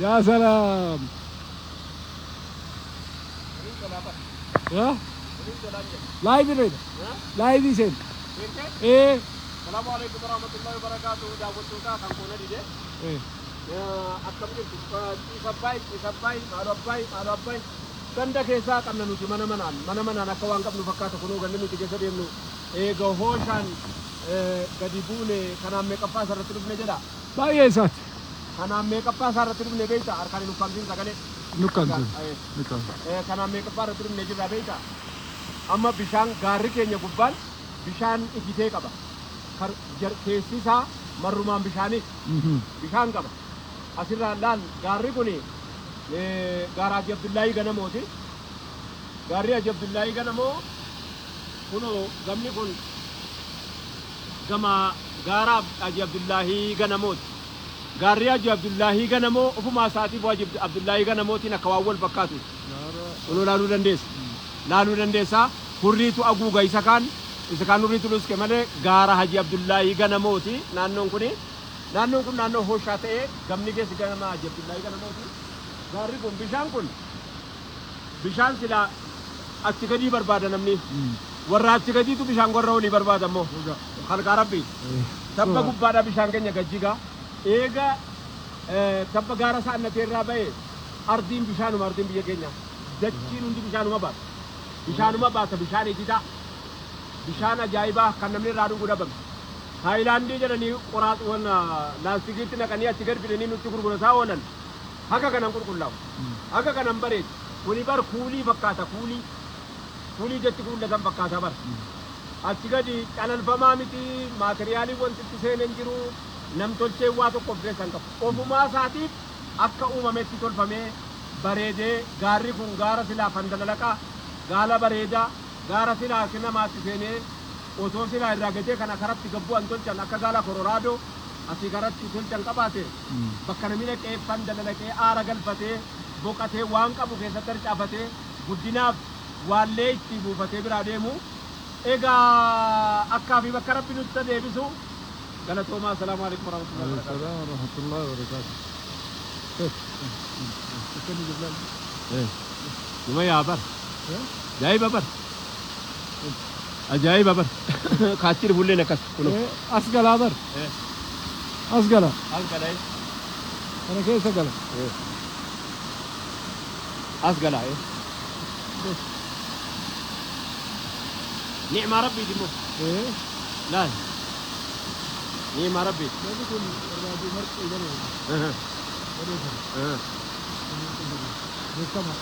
Yaa salaam. Yaa? Live irra. Live seen. Ee. Salaamu alaikum warahmatullahi wabarakatuh. Daawwattoota kan koona dide. Ee. Akkam jirtu? Ciisabbaay, ciisabbaay, maaloo abbaay, maaloo abbaay. Ganda keessaa qabna nuti mana manaan, mana manaan akka waan qabnu fakkaata. Kunoo gandi nuti keessa deemnu eega hooshaan gadi buune kanaan meeqaffaa isarratti dhufne jedha. Baay'ee isaati. Kanaan meeqaffaa isarratti dhufne beekta? Harkaan hin ukkaamsin sagalee. Nukkaamsin. Nukkaamsin. Kanaan meeqaffaa irratti dhufne jirra beekta? Amma bishaan gaarri keenya gubbaan bishaan ititee qaba. Keessi isaa marrumaan bishaanii bishaan qaba. Asirraa laal, gaarri kuni gaara Haji Abdullaahii Ganamooti. Gaarri Haji Abdullaahii Ganamoo kunoo gamni kun gama gaara Haji Abdullaahii Ganamooti. Gaarri Haji Abdullaahii Ganamoo ofumaa isaatiif Haji Abdullaahii Ganamootiin akka waan wal fakkaatu. Kunoo laaluu dandeessa. Laaluu dandeessa. Hurriitu haguuga isa kaan. Isa kaan hurriitu luske malee gaara Haji Abdullaahii Ganamooti naannoon kuni. Naannoon kun naannoo hooshaa ta'ee gamni keessi gama Haji Abdullaahii Ganamooti. Gaarri kun, bishaan kun, bishaan silaa achi gadii barbaada namni. Warra achi gadiitu bishaan warra olii barbaada immoo. Halqaa Rabbii. Tabba gubbaadhaa bishaan keenya gajjigaa. Eega tabba gaara saannatee irraa ba'e ardiin bishaanuma, ardiin biyya keenya. Dachiin hundi bishaanuma baata. Bishaanuma baata, bishaan ititaa. Bishaan ajaa'ibaa kan namni irraa dhuguu dhabame. Taayilaandii jedhanii qoraatwan laastikiitti naqanii achi gad fidanii nutti gurgurataa oolan. Haga kanan qulqullaa'u. Haga kanan bareedu. Kuni bar kuulii fakkaata, kuulii. Kuulii jechi kuullatan fakkaata bar. Achi gadi calalfamaa miti, maateriyaaliin wanti itti seenan jiru, namtolcheen waa tokko of keessaa hin qabu. Ofumaa isaatiif akka uumametti tolfamee bareedee gaarri kun gaara silaa fandalalaqaa, gaala bareedaa, gaara silaa harki namaatti seenee osoo silaa irraa gatee kana karatti gabbu'an tolchan akka gaala Koloraadoo asii karatti tolchan qabaate bakka namni dhaqee fandalalaqee aara galfatee boqatee waan qabu keessatti harcaafatee guddinaaf waallee itti buufatee biraa deemu. Egaa akkaa fi bakka Rabbi nutti deebisu galatoomaa. Assalaamu alaikum warahmatullahi wabarakatuh. Assalam warahmatullahi wabarakatuh. Akkami jirlaan? Numa yaa bar. Ajaa'iba bar. Ajaa'iba bar. Kaachiri fulleen akkas kunoo. As galaa bar. As gala. As gala. Kana keessa gala. As gala. Ni'maa Rabbiiti immoo. Laal. Ni'maa Rabbiiti. Namni kun barbaadu marqee jedhamu. Odeeffama. Beekama.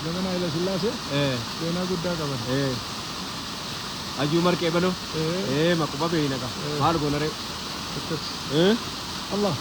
Zamana Haile Sillaasee seenaa guddaa qaban. Ajuu marqee baloo. Maquma beeyna qa. Maal goona ree? Akkas. Allah.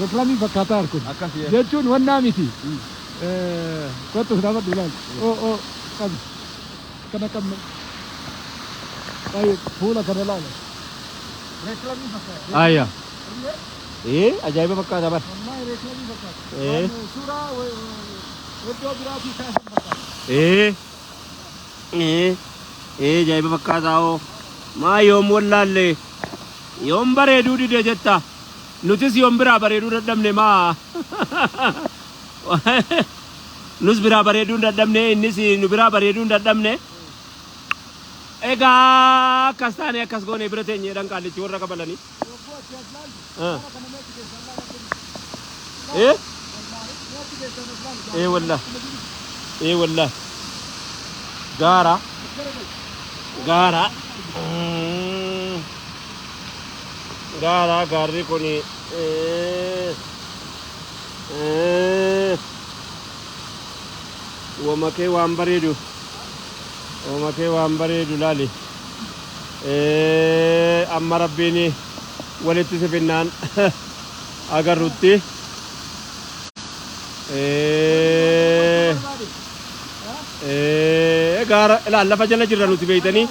Reklaamii fakkaataa kun. Akkasii. Jechuun wannaa miti. Kottu dhaabadhu ilaali. Oo oo qabi. Kana qabna. Baay'ee fuula kana ilaala. Reklaamii fakkaata. Ayya. Ajaa'iba fakkaata bar. Wallahi reklaamii fakkaata. Waan suuraa iddoo biraatii kaasan fakkaata. Ajaa'iba fakkaataa hoo. Maa yoom wallaalle? Yoom bareeduu dide jetta? Nutis yoom biraa bareeduu dadhabne maa? Nus biraa bareeduu hin dadhabne, innis nu biraa bareeduu hin dadhabne. Egaa akkas taane akkas goone bira teenye jedhan qaallichi warra kabalanii. Yogguu achi as laaltu. Gara kana meetti keessan laala. Meetti keessan as laalu. Wallah. Wallah. Gaara. Gaara. Gaara gaarri kuni. Wamakee waan bareedu. Wamakee waan bareedu laali. Amma Rabbiin walitti sifinnaan agarrutti. Gaara ilaal, lafa jala jirra nuti beeytanii.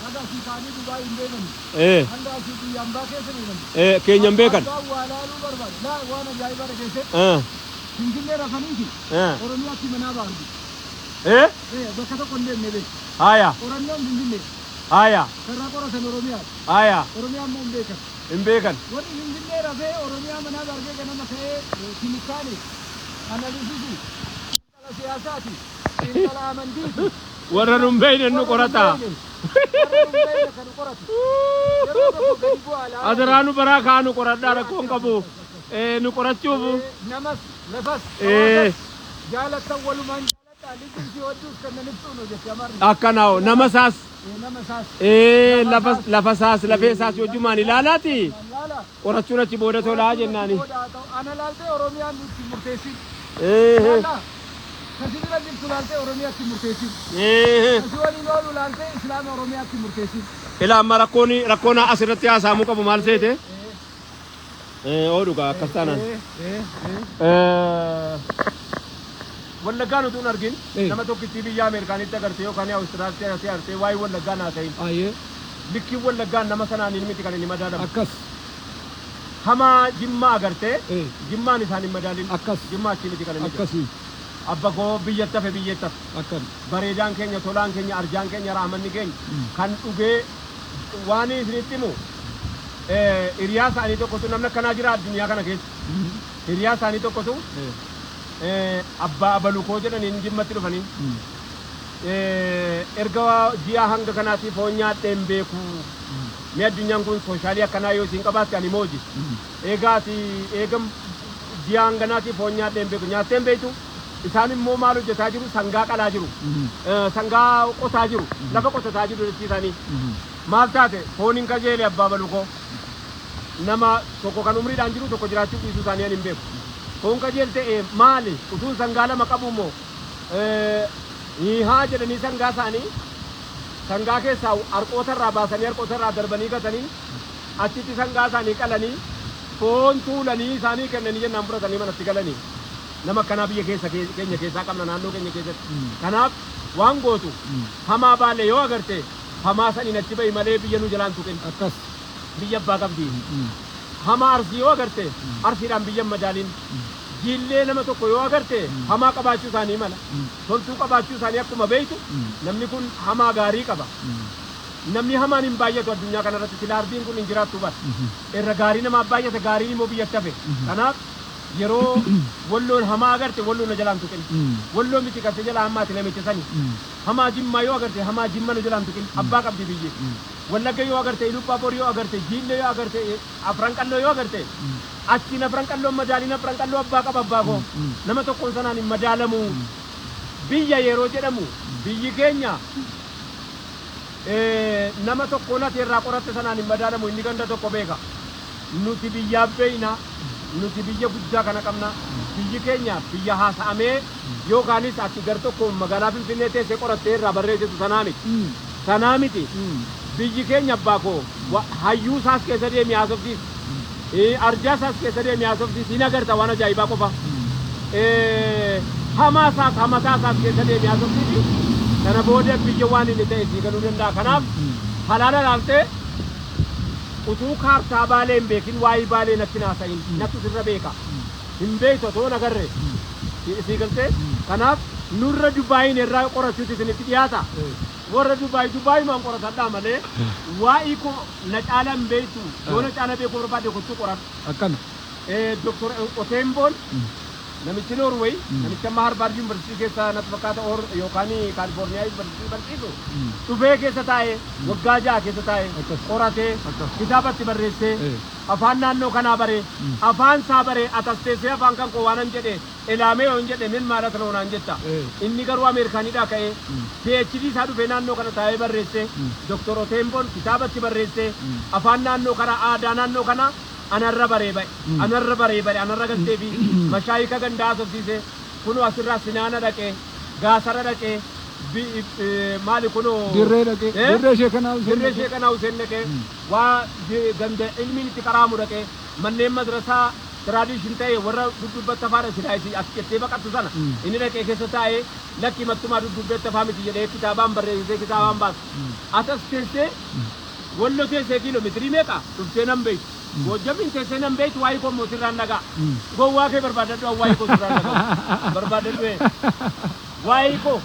Haga asii ka'anii Dubaay hin deemani. Hanga asii biyya ambaa keessa deemani. Keenyan beekan. Abbaan waa laaluu barbaade. Laa, waan ajaa'ibaa dhageesse. Finfinnee rafaniiti. Oromiyaatti manaa ba'an. Bakka tokko hin deemne beeku. Haya. Qorannoon Finfinnee. Haya. Karraa qoratan Oromiyaadha. Haya. Oromiyaa immoo hin beekan. Hin beekan. Warri Finfinnee rafee Oromiyaa manaa argee ganama ka'ee timikkaani, analisisi, xiinxala siyaasaati, xiinxala amantiiti. Warra nun beekne nu qorata. Warra nun beekne kan nu qoratu. Yeroo tokko gadi bu'aa laala. Adaraa nu baraa kaa nu qoradhaa rakkoon qabu. Nu qorachuuf. Namas lafas hawaasas jaalattan walumaan jaaladhaa liqii si hodhuus kan nan ibsuun jetti amarri. Akkanaa nama isaas. Nama isaas. Lafa lafa isaas lafee isaas wajjumaan ilaalaati. Laala. Qorachuun achi booda tolaa jennaani. Booda haa ta'u. Ana laaltee Oromiyaan nutti murteessin. Laala. Kasi bira jirtu laaltee Oromiyaatti murteessin. Kasi waliin oolu laaltee Islaama Oromiyaatti murteessin. Ilaa amma rakkoon rakkoon asirratti haasa'amuu qabu maal seete? Oo dhugaa akkas taanaan. Wallaggaan utuu hin argin nama tokkittii biyya Ameerikaanitti agartee yookaan Awustiraaliyaatti agartee waa'ee Wallaggaa naa ta'in. Ayyee. Likkiin Wallaggaan nama sanaan hin miti kan inni madaalamu. Akkas. Hamaa Jimmaa agartee Jimmaan isaan hin madaalin. Akkas. Jimmaa achii miti kan inni jiru. Akkasii. Abba koo biyyatti hafe biyyatti hafe. Akkan. Bareedaan keenya, tolaan keenya, arjaan keenya, raamanni keenya kan dhugee waan isinitti himu hiriyaa isaanii tokkotu namni akkanaa jira addunyaa kana keessa. Hiriyaa isaanii tokkotu abbaa abalukoo jedhaniin Jimmatti dhufanii erga ji'a hanga kanaatiif foon nyaadhee hin beeku. Mee addunyaan kun soshaalii akkanaa yoo isiin qabaatte ani mooji. Eegaati eega ji'a hanganaatiif foon nyaadhee hin beeku. Nyaattee hin beektu. Isaan immoo maal hojjetaa jiru? Sangaa qalaa jiru. Sangaa qotaa jiru. Lafa qotataa jiru dachii isaanii. Maal taate foon hin kajeele abbaa balukoo. Nama tokko kan umriidhaan jiru tokko jiraachuu dhiisuu isaanii ani hin beeku. Foon kajeelte maali? Utuun sangaa lama qabu immoo haa jedhanii sangaa isaanii sangaa keessaa harqoota irraa baasanii harqoota irraa darbanii gatanii achitti sangaa isaanii qalanii foon tuulanii isaanii kennanii jennaan fudhatanii manatti galanii. Nama akkanaa biyya keessa keenya keessaa qabna naannoo keenya keessatti. Kanaaf waan gootu hamaa Baalee yoo agarte hamaa saniin achi bahi malee biyya nu jalaan tuqin. Akkas. Biyya abbaa qabdi. Hamaa Arsii yoo agarte Arsiidhaan biyya hin madaalin. Jiillee nama tokko yoo agarte hamaa qabaachuu isaanii mala. Toltuu qabaachuu isaanii akkuma beektu namni kun hamaa gaarii qaba. Namni hamaan hin baay'atu addunyaa kanarratti sila ardiin kun hin jiraattu bara. Irra gaarii namaaf baay'ata gaariin immoo biyyatti hafe. Kanaaf yeroo Walloon hamaa agarte Walloon na jalaan tuqin. Walloo miti kan si jalaa hammaate namicha sani. Hamaa Jimmaa yoo agarte hamaa Jimma nu jalaan tuqin. Abbaa qabdi biyyi. Wallagga yoo agarte, Ilubbaa Bor yoo agarte, Jiillee yoo agarte, Afran Qalloo yoo agarte achiin Afran Qalloon madaaliin Afran Qalloo abbaa qaba abbaa koo. Nama tokkoon sanaan hin madaalamu. Biyya yeroo jedhamu biyyi keenya nama tokkoon ati irraa qoratte sanaan hin madaalamu inni ganda tokko beeka. Nuti biyyaaf beeyna, nuti biyya guddaa kana qabna. Biyyi keenya biyya haasa'amee yookaanis ati gar tokko magaalaa Finfinnee teessee qorattee irraa barreessitu sanaa miti. Sanaa miti. Biyyi keenya abbaa koo hayyuu isaas keessa deemi haasofsiisi. Arjaa isaas keessa deemi haasofsiisi hin agarta waan ajaa'ibaa qofa. Hamaa isaas hamataa isaas keessa deemi haasofsiisi. Sana booda biyya waan inni ta'e sii galuu danda'a. Kanaaf halaala laaltee utuu kaartaa Baalee hin beekin waa'ee Baalee natti hin haasa'in. Nattu sirra beeka. Hin beektu otoo hin agarre. Sii galtee? Kanaaf nurra Dubaayin irraa qorachuutu isinitti dhiyaata. Warra Dubaay Dubaayumaan qoratadhaa malee waa'ee koo na caala hin beektu. Yoo na caala beekuu barbaadde kottuu qoradhu. Akkana. Dr. Oteemboon namichi Noorweey namichi amma Harvard University keessa natti fakkaata or yookaan Kaalifoorniyaa University barsiisu dhufee keessa taa'ee waggaa 6 keessa taa'ee qoratee kitaaba itti barreessee afaan naannoo kanaa baree afaan isaa baree atasteessee afaan kan koo waanan jedhe elaamee yoon jedhe min maalata naan jetta. Inni garuu Ameerikaanidhaa ka'ee PhD isaa dhufee naannoo kana taa'ee barreessee Dr. Oteemboon kitaaba itti barreessee afaan naannoo kanaa aadaa naannoo kanaa anarra baree ba'e anarra baree ba'e anarra galtee fi mashaayika gandaa haasofsiise kunoo asirraa Sinaana dhaqee Gaasara dhaqee maali kunoo Dirree dhaqee dirree Sheekanaa Huseen dirree Sheekanaa Huseen dhaqee waa ganda ilmiin itti qaraamu dhaqee manneen madrasaa tradition ta'e warra duddubbatti afaadha silaa isii as jettee baqattu sana inni dhaqee keessa taa'ee lakki mattumaa duddubbetti afaa miti jedhee kitaabaan barreessisee kitaabaan baase. Atas teessee Wallo teessee kiiloomeetirii meeqa dhuftee nan beektu. Goojjamiin teessee nan beektu waa'ee koo immoo sirraan dhagaa. Gowwaa kee barbaadadhu an waa'ee koo sirraan dhagaa. Barbaadadhu ee. Waa'ee koo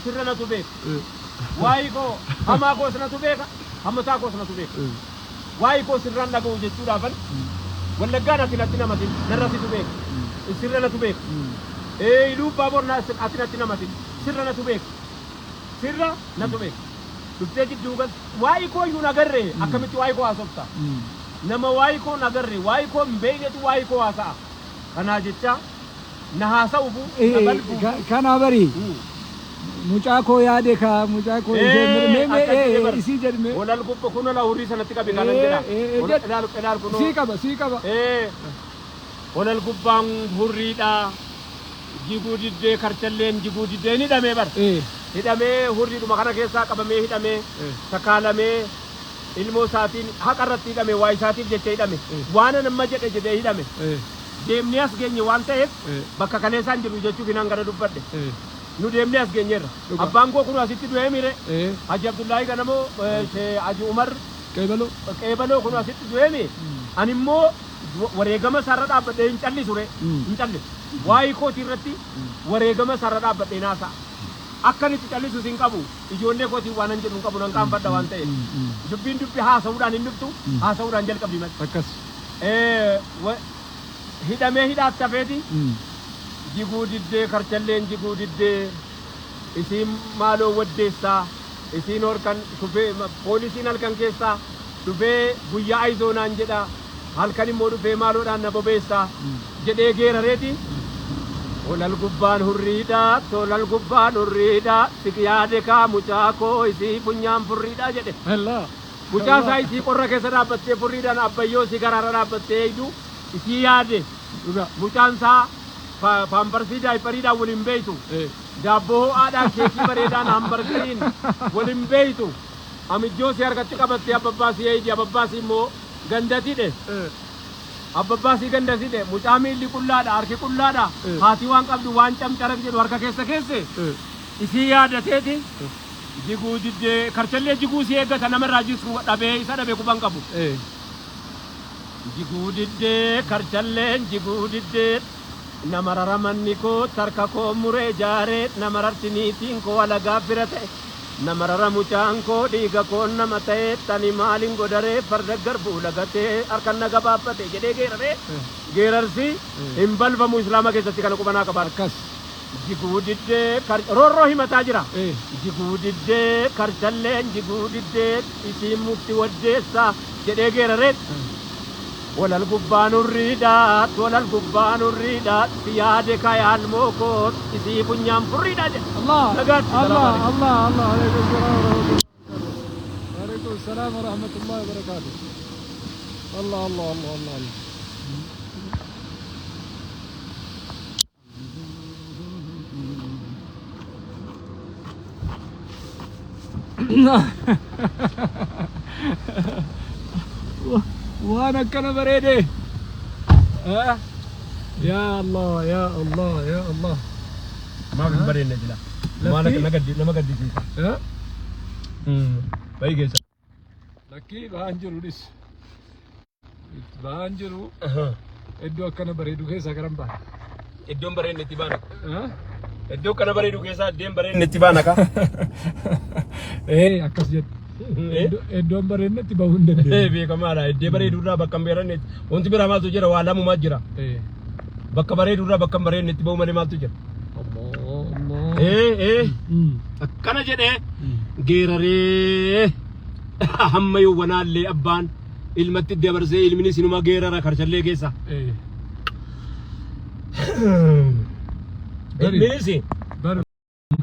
sirra natu beeku. Waa'ee koo Hamaa koos natu beeka, hammataa koos natu beeka. Waa'ee koos irraan dhaga'u jechuudhaafan Wallaggaan ati natti namatin, narra situ beeka. Sirra natu beeka. Iluu Abbaa Boornaa ati natti namatin, sirra natu beeka. Sirra natu beeka. Dhuftee jidduu galte waa'ee koo iyyuu nagarree akkamitti waa'ee koo haasofta? Nama waa'ee koo nagarree waa'ee koo hin beeknetu waa'ee koo haasa'a. Kanaa jecha na haasa'ufu na balfu. Kana bari mucaa koo yaade ka mucaa koo ishee mee mee isii jedhme. Olal gubba kun ola hurrii sanatti qabe kanan jedha. Ilaal ilaal kunoo. Sii qaba sii qaba. Olal gubbaan hurriidha. Jiguu diddee karchalleen jiguu diddee ni hidhamee bara. Hidhamee hurriidhuma kana keessaa qabamee hidhamee takaalamee ilmoo isaatiin haqa irratti hidhame waa isaatiif jecha hidhame waan amma jedhe jedhee hidhame. Deemnee as geenye waan ta'eef bakka kaleessaan jiru jechuuf hin hangana dubbadhe. Nu deemnee as geenyeerra. Abbaan koo kun asitti du'ee mire. Haji Abdullaahi Ganamoo, Haji Umar Qeebaloo. Qeebaloo kun asitti du'ee mi. Ani immoo wareegama isaarra dhaabbadhee hin callisu re. Hin callisu. Waa'ee kootii irratti wareegama isaarra dhaabbadhee naasa'a. Akka inni itti callisus hin qabu. Ijoollee kootiin waan hin jedhu hin qabu nan qaanfadha waan ta'eef. Dubbiin dubbi haasa'uudhaan hin dhuftu, haasa'uudhaan jalqabdi malee. Akkas. Hidhamee hidhaatti hafeeti. Jiguu diddee karchalleen jiguu diddee isiin maaloo waddeessaa isiin horkan shufee poolisiin halkan keessaa dhufee guyyaa ayizoonaan jedha halkan immoo dhufee maaloodhaan na bobeessaa jedhee geerareeti. Olal gubbaan hurriidha, tolal gubbaan hurriidha, si yaade kaa mucaa koo isii funyaan furriidha jedhe. Allah. Mucaa isaa isii qorra keessa dhaabbattee furriidhaan abbayyoo isii garaarra dhaabbattee eegdu isii yaade. Dhugaa. Mucaan isaa paamparsi daayipariidhaan waliin beeytu. Daabboo ho'aadhaan keekii bareedaan hambargariin waliin beeytu. Amijjoo si harkatti qabattee abbabbaasii eeydi abbabbaasii immoo gandatidhe. Abbabbaasii gandatidhe. Mucaa miilli qullaadha harki qullaadha. Haati waan qabdu waan camcaraq jedhu harka keessa keesse. Isii yaadateeti. Jiguu diddee karchallee jiguu si eeggata namarraa jisuu dhabee isa dhabee quban qabu. Jiguu diddee karchalleen jiguu diddee nama raramanni koo tarka koo muree jaaree nama rarti niitiin koo alagaa bira ta'e nama rara mucaan koo dhiiga koo nama ta'e tani maalin godaree farda garbuu lagatee harkan na gabaabbate jedhee geeraree geerarsi hin balfamu islaama keessatti kana qubanaa qabaadha. Akkas. Jiguu diddee roorroo himataa jira. Jiguu diddee karchalleen jiguu diddee isiin mukti waddeessaa jedhee geeraree. Walal gubbaan hurriidha, tolal gubbaan hurriidha, si yaade kayaan koo isii funyaan furriidha jedhe. Allah. Nagaatti, Allah. salaam. Allah. Allah. Alaikum salaam wa rahmatullahi wa alaikum salaam wa rahmatullahi wa barakatuh. Allah Allah Allah Allah Allah. Waan akkana bareede. Ya Allah ya Allah ya Allah. Maaf hin bareedne jira. Maal Lafti? nama gaddisiisa. Bayi keessa. Lakkii ba'aan jiru dhis. Ba'aan jiru iddoo akkana bareedu keessaa garan ba'a. Iddoon bareedne itti baana. Iddoo kana bareedu keessaa iddeen bareedne itti baana ka. Ee akkas jedhu. Iddoon bareednetti bahuu hin dandeenye. Beekamaadha. Iddee bareedu irraa bakka hin bareedne wanti biraa maaltu jira waa lamumaa jira. Bakka bareedu irraa bakka hin bareedne itti bahuu malee maaltu jira. Allah Allah. Akkana jedhee geeraree hamma yowwanaallee abbaan ilmatti dabarsee ilminis inuma geerara karchallee keessa. Bari. Ilminis. Bari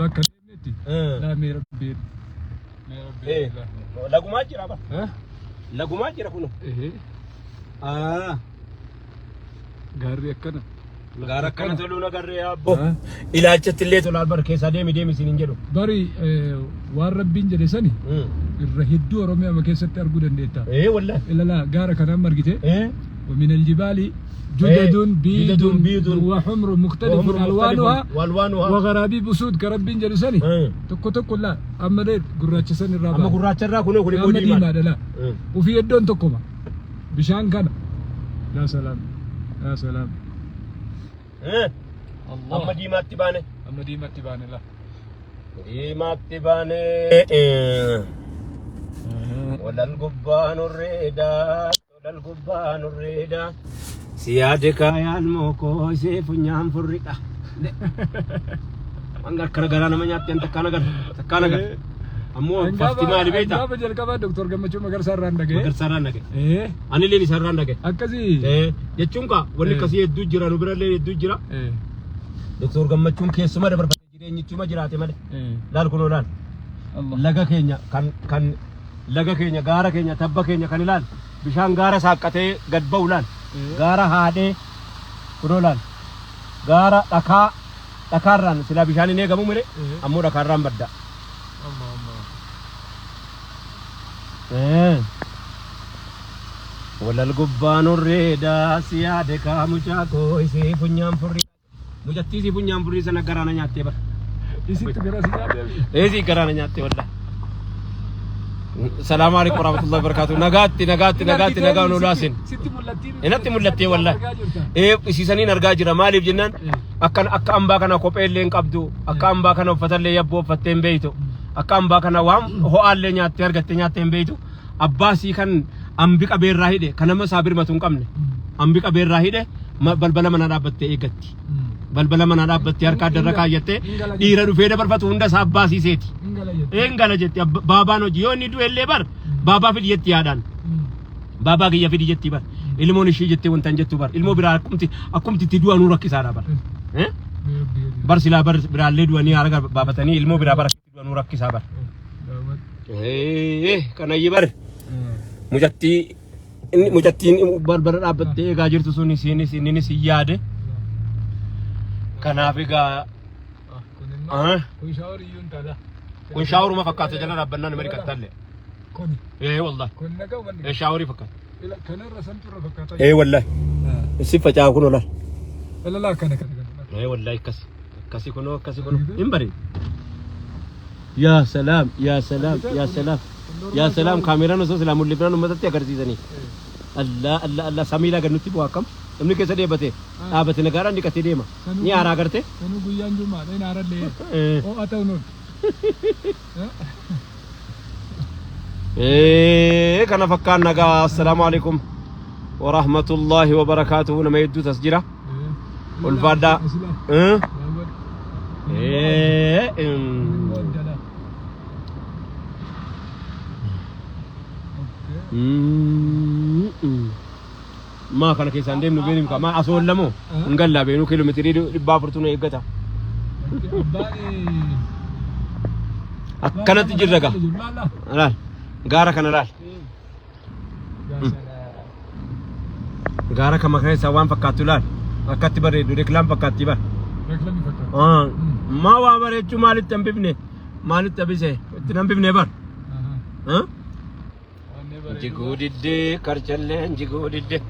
bakka deemnetti. Laa mee rabbii. Mee rabbii. Lagumaa jira bara. Lagumaa jira kun. Gaarri akkana. Gaara akkana toluun agarree abbo. Ilaalchatti illee tolaan bara keessaa deemi deemi siin hin jedhu. Bari waan rabbiin jedhe sani irra hedduu Oromiyaa keessatti arguu dandeetta. Ee wallahi. Ilala gaara kanaan margite. ومن الجبال جدد بيض جدد بيض وحمر مختلف ألوانها والوانها وغرابيب سود كربين جلسني tokko tokko laa amma lee gurraacha san irraa Amma gurraacha irraa kunoo kun immoo amma diimaadha. diimaadha laa ufii iddoon tokkoma bishaan kana yaa salaam yaa salaam. Amma diimaatti baane. Amma diimaatti baane laa. Diimaatti baane. Walal gubbaan urreedaa, walal gubbaan urreedaa. Si yaade kaayaan mookoo isee funyaan furriqa. Hanga akkana garaa nama nyaatte an takkaan agarra. Takkaan agarra. Ammoo fafti maali beektaa? Gaafa jalqabaa Dooktor Gammachuu Magarsaa irraan dhaga'e. Magarsaa irraan dhaga'e. Eh, Anilleen isa irraan dhaga'e. akkasii. Eh, jechuun kaa wanni akkasii hedduu jira nu birallee hedduu jira. Doktor Gammachuun keessuma dabarfatee jireenyichuma jiraate malee. Laal kunoo laal. Allah. Laga keenya kan kan laga keenya gaara keenya tabba keenya kan ilaal bishaan gaara saaqqatee gad ba'u laal. Gaara haadhee kunoo laal. Gaara dhakaa dhakaarraan silaa bishaan hin eegamu mire ammoo dhakaarraan badda. Allah Allah. Walal gubbaan urreedaa si yaade kaa mucaa koo isii funyaan furrii. Mucattii isii funyaan furrii sana garaana nyaattee bara. Isitti gara si nyaatee. Eesii garaana nyaattee wallah. Salaamu alaikum warahmatullahi wabarakatuh. Nagaatti nagaatti nagaatti nagaa nu laasin. Sitti mul'attii. Inatti mul'attee wallahi. Ee isiisaniin argaa jira maaliif jennaan akka akka ambaa kana kophee illee hin qabdu akka ambaa kana uffata illee yabboo uffattee hin beeytu akka ambaa kana waan ho'aallee nyaattee argattee nyaattee hin beeytu abbaa sii kan ambi qabeerraa hidhe kan nama isaa birmatu hin qabne ambi qabeerraa hidhe balbala manaa dhaabbattee eeggatti balbala manaa dhaabbattee harka addarra kaayyattee dhiira dhufee dabarfatu hunda isaa abbaa siiseeti. Een gala jetti baabaan hojii yoo inni du'e illee bar baabaa fidi jetti yaadaan. Baabaa kiyya fidi jetti bar ilmoon ishii jettee wanta hin jettu bar ilmoo biraa akkumti akkumti itti du'anuu rakkisaadha bar. Eh? Bar silaa bar biraallee du'anii haara baafatanii ilmoo biraa bar akkitti du'anuu rakkisaa bar. Eh, kanayyi bar mucattii inni mucattiin balbala dhaabbattee eegaa jirtu sun isiinis inninis hin yaade. Kanaaf egaa ah, Kun shower iyyuu hin taala. Kun shaaworuma fakkaata jala dhaabbannaan nama dhiqattallee. Kuni. Ee wallahi. Kun nagaa wanni. Ee shaaworii fakkaata. Ila kanarra santu irra fakkaata. Ee wallahi. Si facaa kun olaal. Ila laa kana kana kana. Ee wallahi akkas. Akkasi kunoo akkasi kunoo. Hin bareedu. Yaa salaam yaa salaam yaa salaam yaa salaam kaameeraan osoo silaa mul'ifnaan uummatatti agarsiisanii. Allah Allah Allah samiilaa gad nutti bu'aa akkam namni keessa dheebate dhaabate nagaadhaan dhiqatee deema. Ni aaraa gartee. Sanuu guyyaan jumaadha hin aarallee. Ho'a ta'u nuti. Ee kana fakkaan nagaa assalaamu alaikum wa rahmatullahi wa barakaatuhu nama hedduutu as jira. Ulfaadhaa. Eh? Ee, mm. Maa kana keessaan deemnu beenu maa asoollamoo hin gallaa beenu kiiloomeetirii 400 nu eeggata. Akkanatti jirra gaa. Laal gaara kana laal. Gaara kama keessaa waan fakkaattu laal. Akkatti bareedu reklaam fakkaatti bar. Maa waa bareechuu maalitti hambifne maalitti hambise itti hambifne bar. Jiguu diddee karchalleen jiguu diddee.